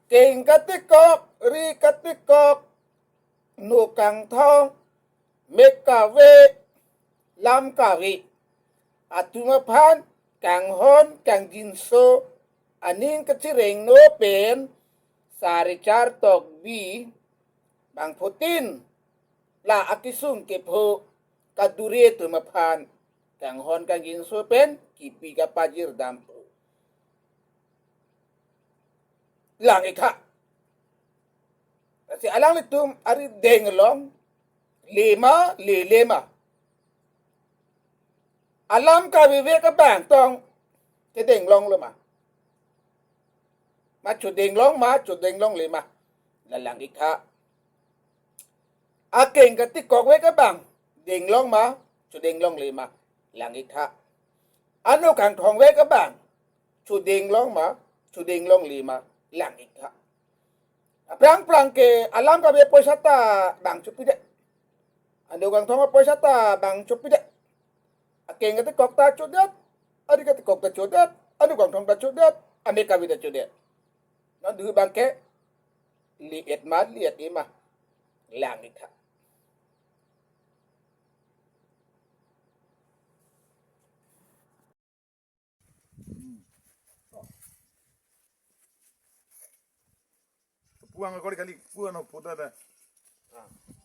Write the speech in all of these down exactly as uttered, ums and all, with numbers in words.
Keng katikok, ri katikok, no kangthong, mek kave, lam kave atum aphan kanghon kangjinso aning kachirengno pen Sar Richard Tokbi bangphutin la akesung kepho kadure atum aphan kanghon kangjinso pen kipi kapajirdam pu lang-ik tha. Lasi alanglitum ari denglongle ma, lele ma? Alam kavevek abang tong chedenglonglo ma? Ma chodenglong ma, chodenglongle ma? La lang-ik tha. Akeng katikokwek abang denglong ma, chodenglongle ma? Lang-ik tha. Ano kangthongvek abang chodenglong ma, chodenglongle ma? Lang-ik tha. Aphrang phrang ke alam kave poisa ta bang chopidet. Ano kangthong poisa ta bang chopidet. Akeng katikok ta chodet, ari katikok ta chodet, ano kangthong ta chodet, amek kave ta chodet. Non du bang ke li-et ma, li-et-e ma? Lang-ik tha. Puang kori kali, puang no puta da.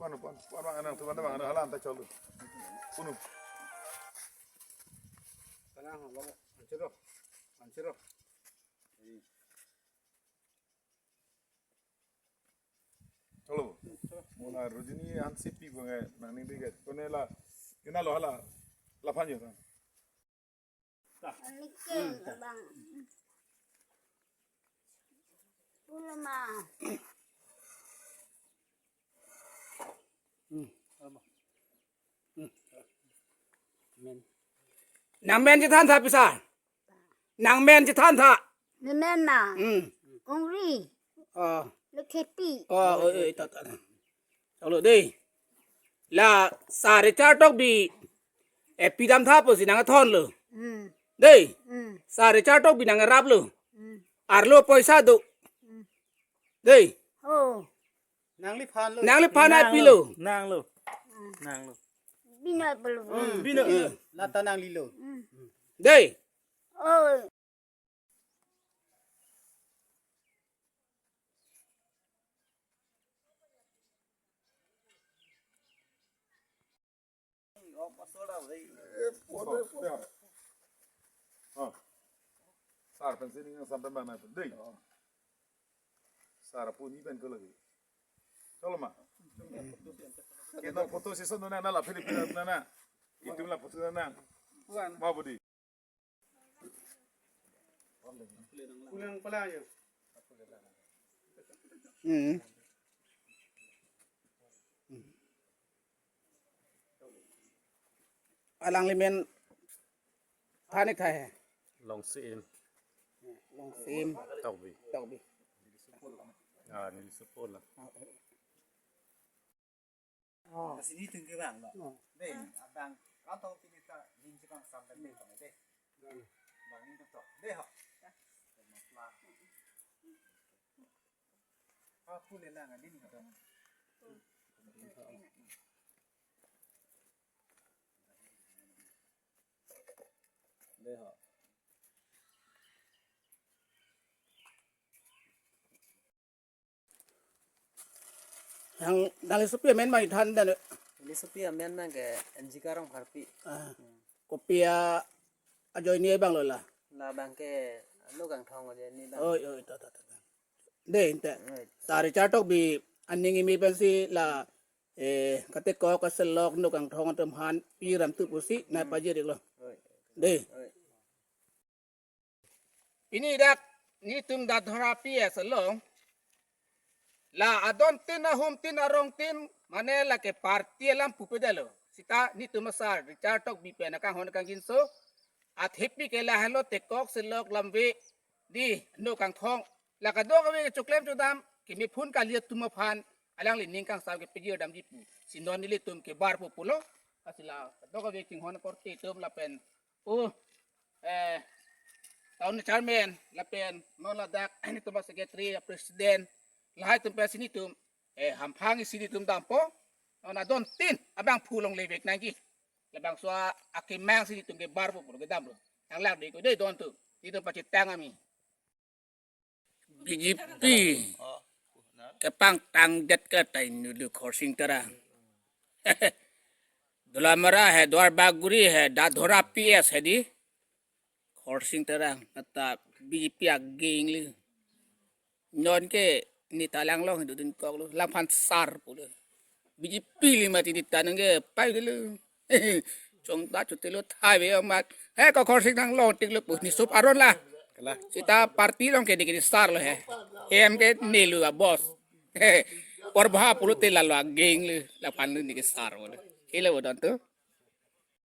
Puang no, puang, puang, puang, ano, tuan, tuan, ano, halan ta cholo. Punu. Tengah, lo, ancero, ancero. Cholo. Mona Rojini ansi pi bunga nang ning dege. Kone la, kena lo hala, la panyo ta. Nike, bang. Ulama. Hmm. Hmm. Men. Nang men chethan tha pisa. Nang men chethan tha. Ne men ma. Hmm. Kongri. Oh. Le kepi. Oh, oi, oi, ta, ta. Cholo dei. La Sar Richard Tokbi, eh, pidam tha pusi nangthonlo. Hmm. Dei. Hmm. Sar Richard Tokbi nangraplo. Hmm. Arlo poisa do. Hmm. Dei. Oh. Nangliphan lo. Nangliphan ai pilo. Nanglo. Nanglo. Bino pilo. Hmm, bino. Hmm. Lata nanglilo. Hmm. Dei. Oh. Sar pensi ning sampai mana tu? Dei. Sar puni pen ko lagi. Cholo ma. Kita foto session tu na, na la Filipina tu na. Itu la foto na. Ma budi. Pulang pala ya. Hmm. Alangli men thanik tha he. Longsim. Longsim. Tokbi. Tokbi. Ah, neli supo la. Oh. Kasi ni tung ke bang lo. Oh. Dei, abang, kau tahu pini ta jin si bang sam dan dei bang dei. Bang ni tung to. Dei ho. Aku lelang adin ho. Dei ho. Yang nangli sopi amen ma ithan dan. Neli sopi amen nang ke Anjika Rongpharpi. Ah, kopi a ajoine abang lo la? La bang ke ano kangthong ajoine bang. Oi, oi, ta, ta, ta, ta. Dei, inte. Oi. Sar Richard Tokbi aning kimi pensi la, eh, katikok kaselok no kangthong atum aphan piram tu pusi na pajir-iklo. Oi. Dei. Oi. Pini dak nelitum Dadhora P S along la adon tin, ahum tin, arong tin, mane lake party alam pupedetlo. Sita nelitum asar Richard Tokbi pen akanghon kangjinso athepi ke lahelo, tekok selok lamve, dei, no kangthong, la kadokave kechoklem chodam keme phun kali atum aphan alangli ning kangsam ke pejirdamji pu si non nelitum ke bar pu pulo. Lasi la kadokave chinghon korte atum lapen, oh, eh, Town chairman lapen non ladak nelitum secretary, president, lahai atum pensi nelitum eh hamphang isi nelitum dampo. Non adon tin abangphu longlevek nangji. Labangso akemang si nelitum ke barpo pulo kedamlo. Nang lak de ko de don tu. Nelitum pachethang ami. B J P kepangtangdet ke tai nulu Khorsing Terang. Dolamara he, Duar Bagori he, Dadhora P S he di. Khorsing Terang, nata B J P ageng le. Non ke neta langlong dodun koklo, langphan sar pulo. B J P le mati neta nang ke pai dulu. Chongda chotelo thai ve amat. He ko Khorsing nanglong tiklo pu, ne sup aron la. Kala. Sita party along ke dikit sar lo he. Hem ke nelu a boss. Porbha pulote lalo ageng le, laphan le neke sar pulo. Kila bodon tu.